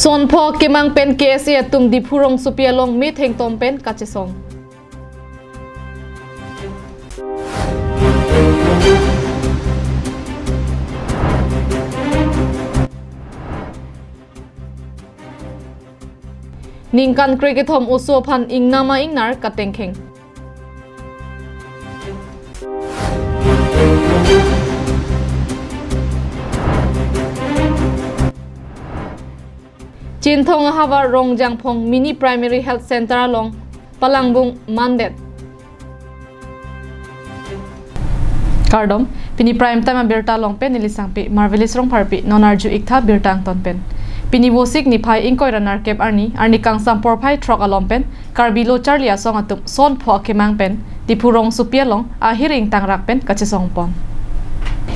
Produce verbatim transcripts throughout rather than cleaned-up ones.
Sonpho kemang pen K S A atum Diphu rongsopi along methengtom pen kachesong. Ningkan krekethom oso aphan ingnama ingnar katengkheng. Chinthong ahavar Rongjangphong Mini Primary Health Center along palangbung mandet. Kardom, pini Prime Time abirta along pen neli Sangpi Marvelous Rongpharpi, non arju iktha birta angton pen. Pini Vosik niphai ingkoi ra nerkep arni, arni kangsam porphai throk along pen, Karbi Lo Charli Asong atum Sonpho akemang pen Diphu rongsopi along ahir ingtangrak pen kachesongpon.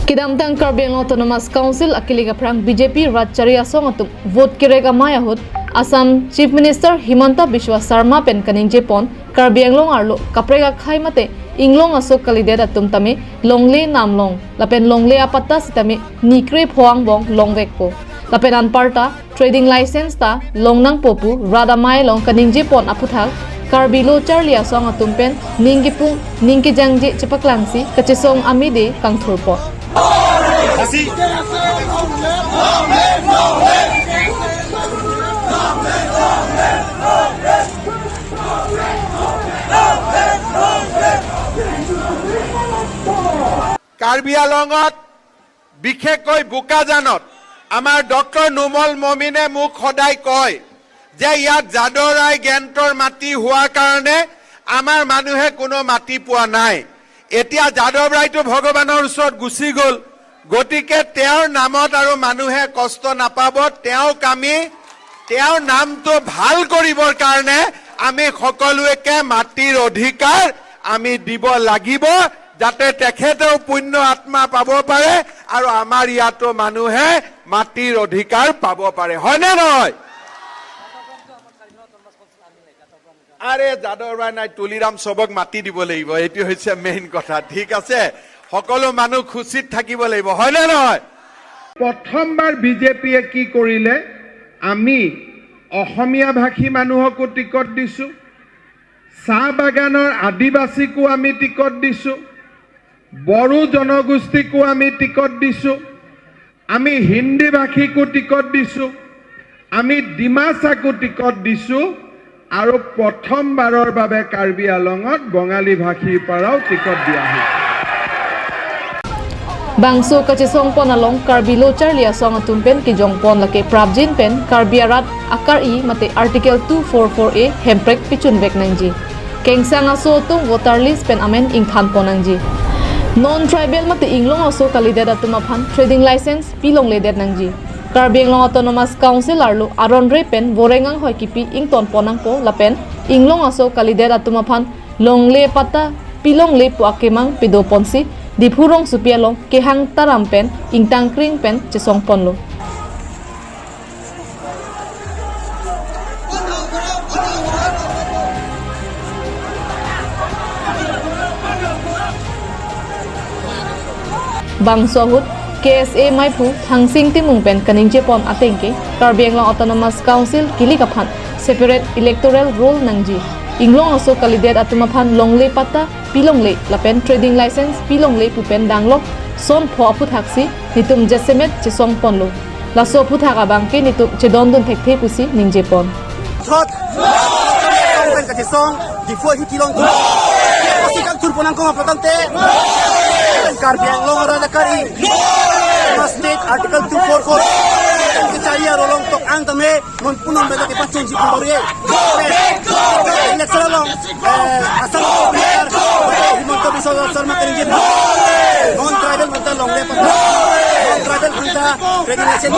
Kedamtang Karbi Anglong Autonomous Council akilik aphrang B J P rat chari asong atum vote kerek amei ahut Assam Chief Minister Himanta Biswa Sarma pen kaningjepon, Karbi Anglong arlo kaprek akhei mate inglong aso kalidet atum tame longle namlong lapen longle apatta sitame nikre pho angbong longvekpo. Lapen anparta trading license ta longnangpo pu rat amei along kaningjepon aphuthak, Karbi Lo Charli Asong atum pen ning kepung ning kejangje chepaklangsi kachesong amide kangthurpo. Karbi আংলঙত, বিশেষকৈ বোকাজানত আমাৰ ডক্টৰ নুমল মমিনে মোক সদায় কয় যে ইয়াত যাদৱ ৰায় গেণ্টৰ মাটি হোৱাৰ কাৰণে আমাৰ মানুহে কোনো মাটি পোৱা নাই। এতিয়া যাদৱ ৰায়টো ভগৱানৰ ওচৰত গুচি গ'ল, গতিকে তেওঁৰ নামত আৰু মানুহে কষ্ট নাপাব। তেওঁক আমি, তেওঁৰ নামটো ভাল কৰিবৰ কাৰণে আমি সকলোকে মাটিৰ অধিকাৰ আমি দিব লাগিব, যাতে তেখেতেও পুণ্য আত্মা পাব পাৰে আৰু আমাৰ ইয়াতো মানুহে মাটিৰ অধিকাৰ পাব পাৰে। হয়নে নহয়? আৰে, যাদৱ ৰায় নাই, তুলিৰাম সবক মাটি দিব লাগিব, এইটো হৈছে মেইন কথা। ঠিক আছে, সকলো মানুহ খুচিত থাকিব লাগিব, হয়নে নহয়? প্ৰথমবাৰ বিজেপিয়ে কি কৰিলে, আমি অসমীয়া ভাষী মানুহকো টিকট দিছো, চাহ বাগানৰ আদিবাসীকো আমি টিকট দিছো, বড়ো জনগোষ্ঠীকো আমি টিকট দিছো, আমি হিন্দী ভাষীকো টিকট দিছো, আমি ডিমাচাকো টিকট দিছো আৰু প্ৰথমবাৰৰ বাবে কাৰ্বি আংলঙত বঙালী ভাষীৰ পৰাও টিকট দিয়া হৈছে। Bangso kachesongpon along Karbi Lo Charli Asong atum pen kejongpon lake prapjin pen Karbi arat akar-i mate Article two four four A hemprek pichunvek nangji. Kengsang aso atum voter list pen amen ingthanpon nangji. Non tribal mate inglong aso kalidet atum aphan trading license pilongledet nangji. Karbi Anglong Autonomous Council arlo aron re pen voreng anghoi kipi ingtonpon nangpo lapen inglong aso kalidet atum aphan longle patta pilongle pu akemang pidoponsi Diphu rongsopi along kehang taram pen ingtangkring pen chesongponlo. Bangso ahut K S A maiphu Thangsing Timung pen kaningjepon atengke Karbi Anglong Autonomous Council kilik aphan separate electoral roll nangji. Inglong aso kalidet atum aphan longle patta pilongle lapen trading license pilongle pu pen danglok Sonpho aphuthaksi netum jasemet chesongponlo. Laso aphuthak abangke netum chedondun thekthe pusi ningjepon. Thot, pen kachesong, Diphu ahi kilong tu. Pasi kangthurpon nangkok apotangte. Karbi Anglong arat akar-i. State Article two four four. Kachari arolong tok ang tame, non punong bela ke pachunji pun bari. Election along, eh, Assam Himanta Biswa Sarma kaningjepon. Non tribal mata longle patta. Non tribal mata trading license.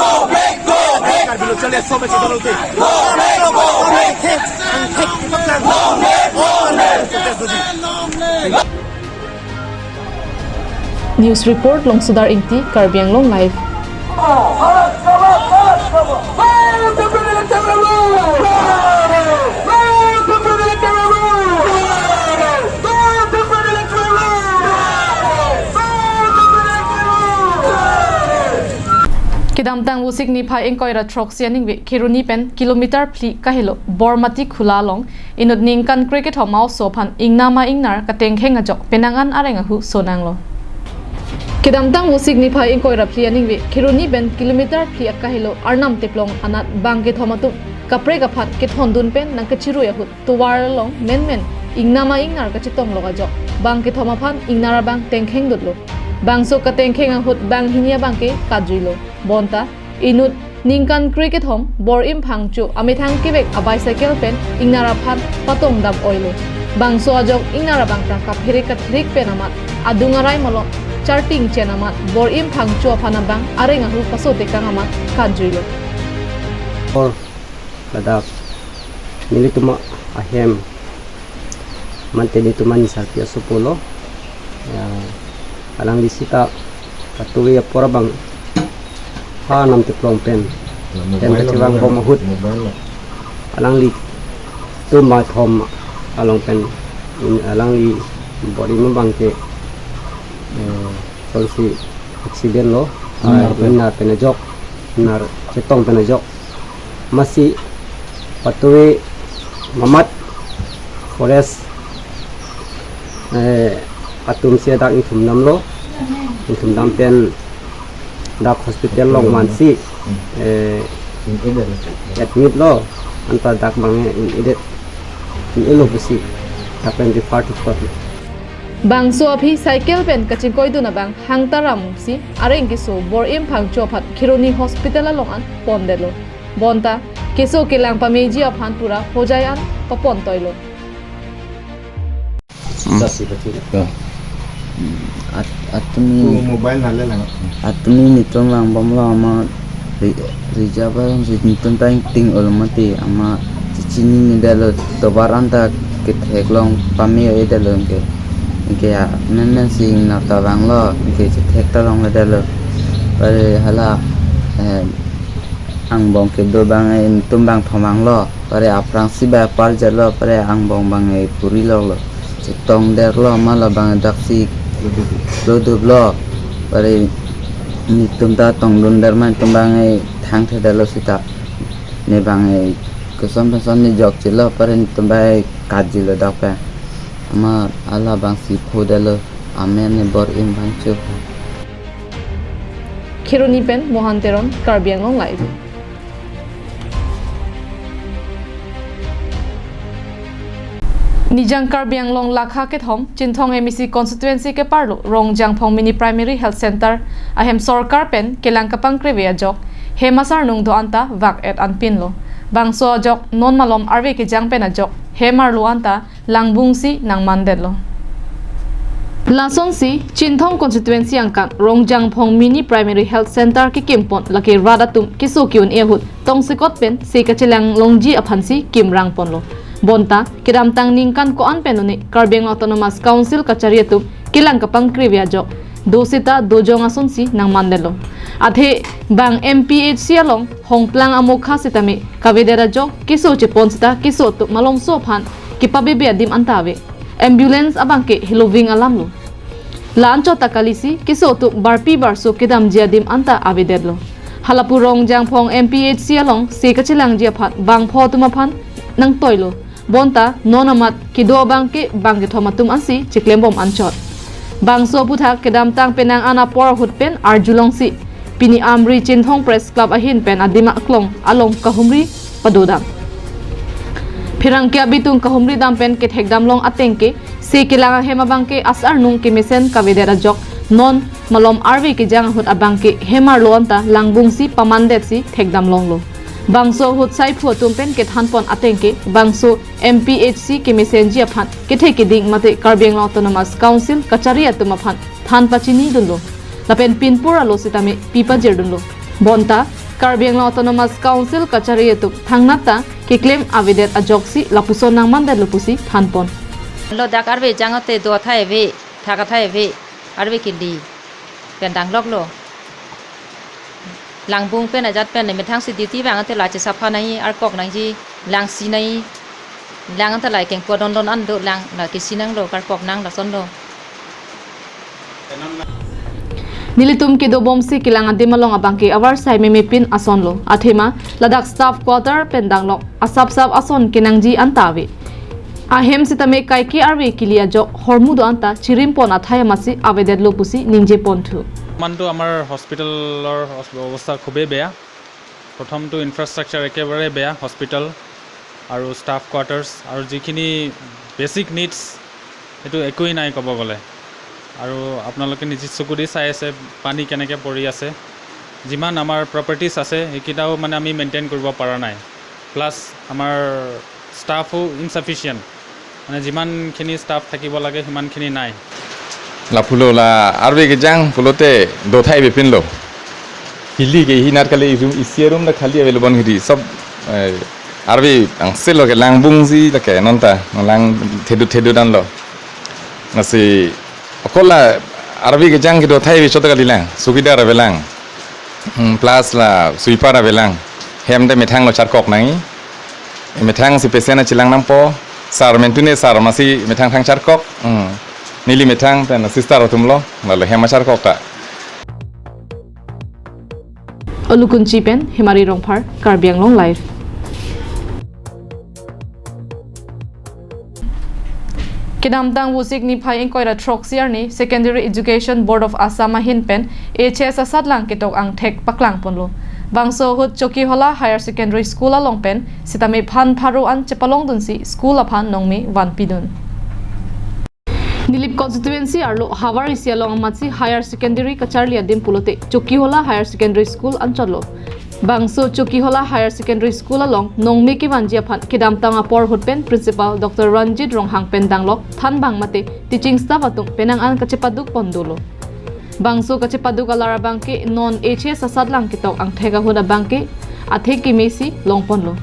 Karbi Lo Charli Asong pen chedon lote. News report, Longsodar Ingti, Karbi Anglong Live. K Kedamtang Vosik niphai ingkoi ra throksi aningve Kheroni pen kilometer phli kahelo Bormati Khula along inut ningkan krekethom a-oso aphan ingnam a-ingnar katengkheng ajok penang an areng ahu sonanglo. Kedamtang Vosik niphai ingkoi ra phli aningve Kheroni pen kilometer phli akahelo Arnam Teplong anat bang kethom atum kaprek aphan kethondun pen nangkachirui ahut tovar along menmen ingnam a-ingnar kachetong lok ajok bang kethom aphan ingnar abang tengkhengdunlo. Bangso katengkheng ahut banghini abangke katjuilo. Bonta inut ningkan krekethom Bor-im Phangcho amethang kevek a-bicycle pen ingnar aphan patongdam oilo. Bangso ajok ingnar abang ta kaphere kathirik pen amat adung arai malom charting chen amat Bor-im Phangcho aphan abang areng ahu pasotekang amat katjuilo. Or ladak nelitum ahem mate nelitum anisarpi asopo lo. Ya, alangli sita katuwi apor abang ha Arnam Teplong pen pen kachevang bom ahut alanglitum bangkethom along pen alangli Bor-im abangke eh, sonsi accident lo. Ingnar pen. Ingnar pen ajok, ingnar chetong pen ajok. Masi patuwi mamat forest eh, atum si dak ingthumdamlo. Ingthumdam pen dak hospital along vansi eh, admit lo. Anta dak bang in-edet, in-elo pusi dak pen refer to court lo. Bangso aphi cycle pen kachingkoidun abang hangtaram si areng keso Bor-im Phangcho aphan Kheroni Hospital along an pondetlo. Bonta keso kelang pameji aphan pura hojai an papontoilo. Sasi kati. At atumi mobile nale lang. Atumi nitum lang bomlo ama reserve si nitum ta ingting olo mati ama chini ni dalo tovar anta kethek long pame e dalo ke ke ya men men si ingnar ta vanglo ke chethek ta long dalo pare hala eh, angbong kedo bang eh, nitum bangthom vanglo pare aphrangsi ba apar jalo pare angbong bang eh, puri lok lo chetong derlo ma labang daksi lo dublo pare nitum ta tongdun derma nitum bang eh, thangthe dalo sita ne bang eh, koson koson ne jokchelo pare nitum bang eh, katjilo dak pen ama alabang si phodelo amen ne Bor-im Phangcho. Kheroni pen Mohan Teron, Karbi Anglong Live. Nijang Karbi Anglong lakha kethom Chinthong M A C constituency keparlo Rongjangphong Mini Primary Health Center ahem sorkar pen kelang kapangkrevi ajok hem asarnung do-an ta vak-et anpinlo. Bangso ajok non malom arve kejang pen ajok hem arlo-an ta langbungsi nangmandetlo. Lasonsi Chinthong constituency angkang Rongjangphong Mini Primary Health Center kekimpon lake rat atum keso ke-un-e ahut tongsekot pen se kachelang longji aphansi kimrangponlo. Bonta kedamtang ningkan ko-an pen une Karbi Anglong Autonomous Council kachari atum kelang kapangkrevi ajok do sita dojong asonsi nangmandetlo. Athe bang M P H C along hongplang amokha sitame kavedet ajok keso chepon sita keso atum malomso aphan kepabebe adim anta ave. Ambulance abangke heloving alamlo. La-anchot ta kalisi keso atum barpi barso kedamji adim anta avedetlo. Halapu Rongjangphong M P H C along se kachelangji aphan bangpho atum aphan nangtoilo. Bonta non amat kedo abangke bang kethom atum ansi chiklembom anchot. Bangso aputhak kedamtang penang an apor ahut pen arjulongsi pini Amri Chinthong Press Club ahin pen adim aklong along kahumri padodam. Pherangke abitung kahumri dam pen kethekdam long atengke se kelang ahem abangke asarnung kemesen kavedet ajok non malom arve kejang ahut abangke hem arlo-an ta langbungsi pamandetsi thekdam longlo. Bangso ahut saiphu atum pen kethanpon atengke bangso M P H C kemesenji aphan kethe keding mate Karbi Anglong Autonomous Council kachari atum aphan than pachinidunlo. Lapen pinpur alo sitame pipajirdunlo. Bonta Karbi Anglong Autonomous Council kachari atum thangnat ta keklem avedet ajoksi lapuson nangmandetlo pusi thanpon. Lo dak arve jang ate do athai ave, thak athai ave, arve kili pen dangloklo. Langbung pen ajat pen methang si duty vang ate la chesapha nai, arkok nangji, langsi nai, lang anta la kengpo don don an do lang la kesi nanglo, karkok nang lason lo. Nelitum kedobomsi kelang adim along abangke avarsai memepin asonlo. Athema ladak staff quarter pen danglok asapsap ason kenangji anta ave. Ahem sitame kaike arve kili ajok hormu do anta chirimpon athai amatsi avedetlo pusi ningjeponthu. বৰ্তমানটো আমাৰ হস্পিটেলৰ অস- অৱস্থা খুবেই বেয়া। প্ৰথমটো ইনফ্ৰাষ্ট্ৰাকচাৰ একেবাৰে বেয়া, হস্পিটেল আৰু ষ্টাফ কোৱাৰ্টাৰ্ছ আৰু যিখিনি বেচিক নিডছ, সেইটো একোৱেই নাই ক'ব গ'লে। আৰু আপোনালোকে নিজ চকুদি চাই আছে পানী কেনেকৈ পৰি আছে। যিমান আমাৰ প্ৰপাৰ্টিজ আছে, সেইকেইটাও মানে আমি মেইনটেইন কৰিব পৰা নাই। প্লাছ আমাৰ ষ্টাফো ইনচাফিচিয়েণ্ট, মানে যিমানখিনি ষ্টাফ থাকিব লাগে, সিমানখিনি নাই। Lapulo la arve kejang pulote dothai avepinlo. Hili ke hinat kali room, isi room ta khali avelo, bon hidi sob, eh, arve angselo ke langbungsi ta ke nonta lang thedu thedu danlo. Lasi ako la arve kejang ke dothai ave chot kalilang, sukidar avelang. Hmm, plus la sweeper avelang. Hem te methang lo charkok nangji. Methang si patient achelang nangpo. Sir mentune sir masi methang thang charkok. Hmm. Neli methang pen sister atum lo. Lalu hem charkok ta. Olukunchi pen Hemari Rongphar, Karbi Anglong Live. Kedamtang Vosik niphai ingkoi ra throksi arni Secondary Education Board of Assam ahin pen H S asatlang ketok angthek paklangponlo. Bangso ahut Chokihola Higher Secondary School along pen sitame phan pharo an chepalongdunsi school aphan nongme vanpidun. Nilip constituency arlo havar isi along amatsi higher secondary kacharli adim pulote Chokihola Higher Secondary School anchotlo. Bangso Chokihola Higher Secondary School along nongme kevanji aphan kedamtang apor ahut pen Principal Doctor Ranjit Ronghang pen danglok thanbang mate teaching staff atum penang an kachepadukpon dolo. Bangso kachepaduk alar abangke non H S asatlang ketok angthek ahut abangke athe kemesi longponlo.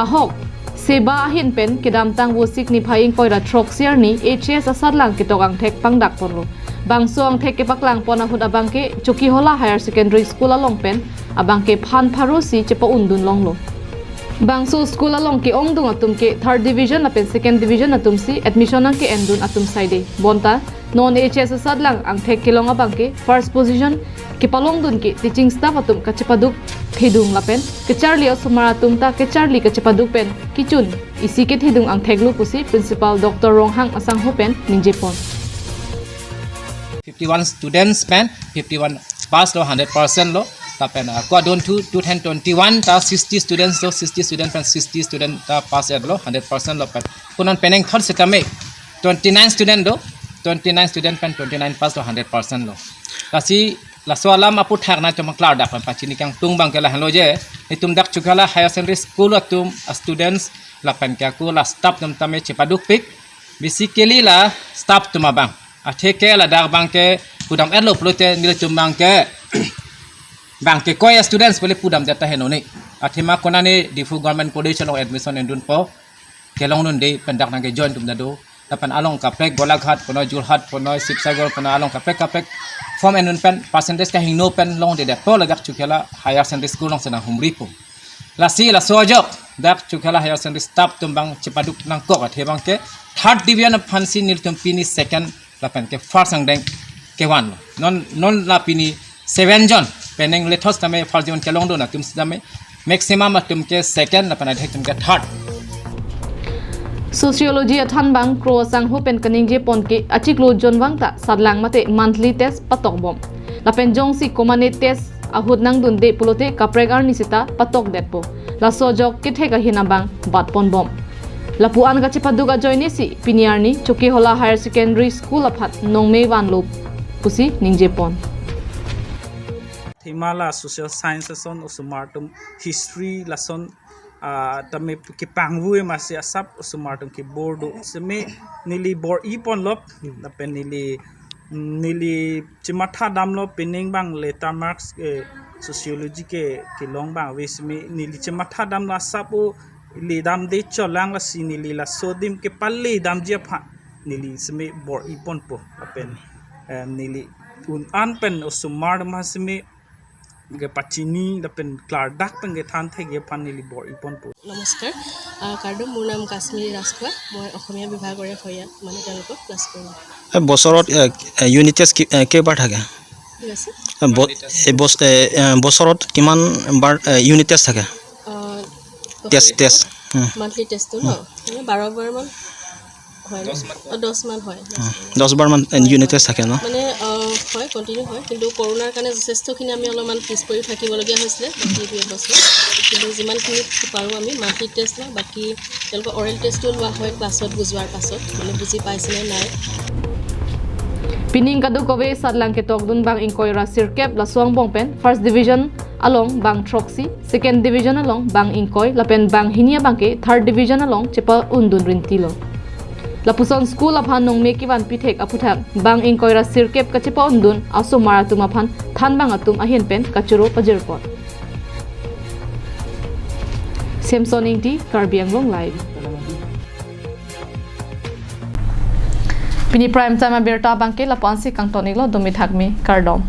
Ahok, Seba ahin pen kedamtang Vosik niphai ingkoi ra throksi arni H S asatlang ketok angthek pangdakponlo. Bangso angthek kepaklangpon ahut abangke Chokihola Higher Secondary School along pen abangke phan pharo si chepa-undun longlo. Bangso school along ke-ongdung atum ke third division lapen second division atum si admission nangke-endun atum saide. Bonta non H S asatlang angthek kelong abangke first position kepalongdun ke teaching staff atum kachepaduk thedung lapen kacharli osomar atum ta kacharli kachepaduk pen kechun isi kethedung angtheklo pusi Principal Doctor Ronghang asangho pen ningjepon. fifty-one students pen fifty-one pass lo, hundred percent lo. Lapen ako adon thu two thousand twenty-one ta sixty students lo, sixty student pen sixty student ta pass lo, hundred percent lo pen. Kunan penang third sitame twenty-nine student do, twenty-nine student pen twenty-nine pass lo, hundred percent lo. Lasi laso alam aputhak na chomang klardak pen pachini kangtung abangke lahenlo je, itum dak Chokihola Higher Secondary School atum a students lapen ke ako la staff atum tame chepadukpik. Basically la staff atum abang. Atheke ladak abangke pudam-etlo pulote nelitum abangke bangke koi students pule pudamdet ta henoni. Athema konane Diphu Government College along admission endunpo. Kelongdunde pen dak nangke join atum ta do. Lapen along kaprek Golaghat punoi, Jorhat punoi, Sibsagar punoi along kaprek kaprek form endun pen percentage kahingno pen longdedetpo ladak Chokihola Higher Secondary School alongsi nanghumripo. Lasi laso ajok dak Chokihola Higher Secondary staff atum abang chepaduk nangkok athe abangke third division aphansi nelitum pini second lapen ke first angdeng kevanlo. Non non la pini seven jon penang lethos tame first division kelongdun atum sitame maximum atum ke second lapen adhek atum ke third. Sociology athanbang Kro asangho pen kaningjepon ke achiklo jonvang ta satlang mate monthly test patokbom. Lapen jongsi komane test ahut nangdunde pulote kaprek arni sita patokdetpo. Laso ajok kethek ahin abang batponbom. Lapu-an kachepaduk ajoinesi pini arni Chokihola Higher Secondary School aphan nongme vanlo pusi ningjepon. Thema la social science ason osomar atum history lason ah, tame kepangvui masi asap osomar atum kebor do. Seme neli bor-iponlo lapen neli neli chematha damlo penang abang letter marks eh, sociology ke kelong abang ave seme neli chematha damlo asap o ledamde cholang lasi neli laso adim kepale damji aphan neli seme bor-iponpo lapen eh, neli un-an pen osomar atum seme kepachini lapen klardak pen kethan thekji aphan neli bor-iponpo. নমস্কাৰ। আহ, কাৰ্ডুম, মোৰ নাম কাশ্মীৰী ৰাজখোৱা। মই অসমীয়া বিভাগৰে হয় ইয়াত, মানে তেওঁলোকক ক্লাছ কৰোঁ। এই বছৰত এ, এ, ইউনিট টেষ্ট কি- এ, কেইবাৰ থাকে? ঠিক আছে। ব- এই বছ- এ, এ, বছৰত কিমান বাৰ ইউনিট টেষ্ট থাকে? আহ, টেষ্ট টেষ্ট মান্থলি টেষ্টটো ন, মানে বাৰ বাৰমান হয় ন? অ, দহমান হয়। দহ বাৰমান ইউনিট টেষ্ট থাকে ন? মানে আহ, হয়, কণ্টিনিউ হয়, কিন্তু কৰোণাৰ কাৰণে যথেষ্টখিনি আমি অলপমান পিছ পৰি থাকিবলগীয়া হৈছিলে বাকী দুই এবছৰ। কিন্তু যিমানখিনি পাৰোঁ আমি মান্থলি টেষ্ট লওঁ, বাকী তেওঁলোকৰ অৰেল টেষ্টো লোৱা হয় ক্লাছত বুজোৱাৰ পাছত, মানে বুজি পাইছেনে নাই। Pining kadokave satlang ketokdun bang ingkoi ra sirkep laso angbong pen first division along bang throksi, second division along bang ingkoi, lapen bang hini abangke third division along chepa-undun rintilo. Lapuson school aphan nongme kevan pithek aphuthak bang ingkoi ra sirkep kachepa-undun asomar atum aphan thanbang atum ahin pen kachoro pajirpon. Samson Ingti, Karbi Anglong Live. Pini prime time abirta abangke lapu-ansi kangton-iklo, dumi thakmi, kardom.